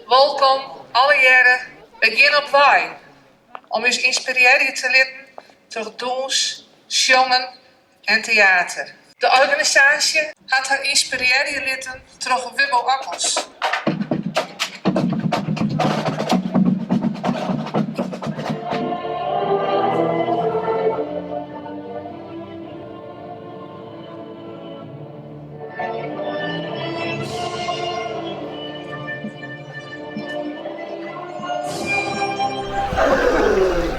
Wolkom allegearre, wy gean op wei om ús ynspirearje te litten troch dûns, sjongen en teater. De organisaasje hat har ynspirearje litten troch Wubbo Ockels.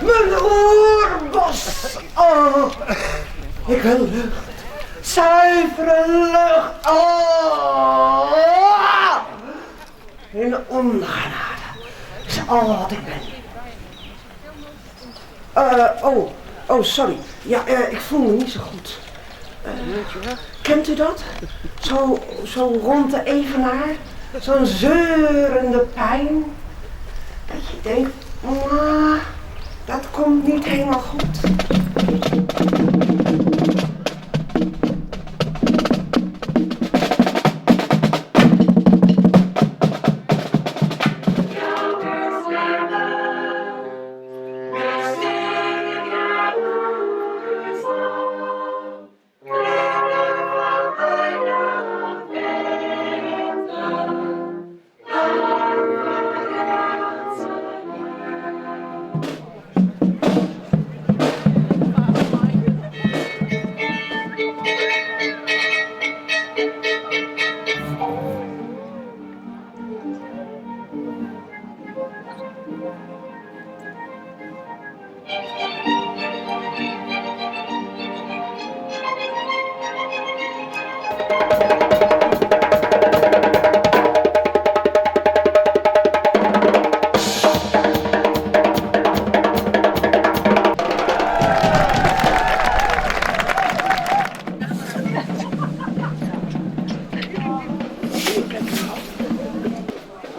Myn oerbos! Oh, ik wil lucht, zuivere lucht. Oh. In ongenade is al wat ik ben. Uh, oh, oh, sorry. Ja, uh, ik voel me niet zo goed. Uh, kent u dat? Zo, zo rond de evenaar. Zo'n zeurende pijn. Dat je denkt, ah, dat komt niet helemaal goed.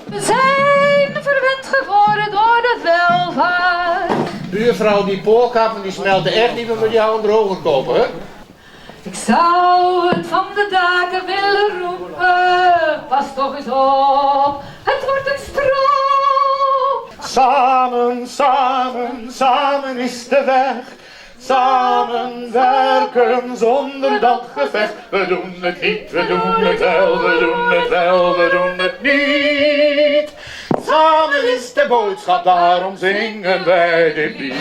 We zijn verwend geworden door de welvaart. Buurvrouw, die poorkappen die smelten echt niet meer met jou een droger kopen, hè? Ik zou het van de daken willen roepen. Pas toch eens op, het wordt een stroop. Samen, samen, samen is de weg. Samen werken zonder dat gevecht. We doen het niet, we doen het wel, we doen het wel, we doen het niet. Samen is de boodschap, daarom zingen wij dit lied.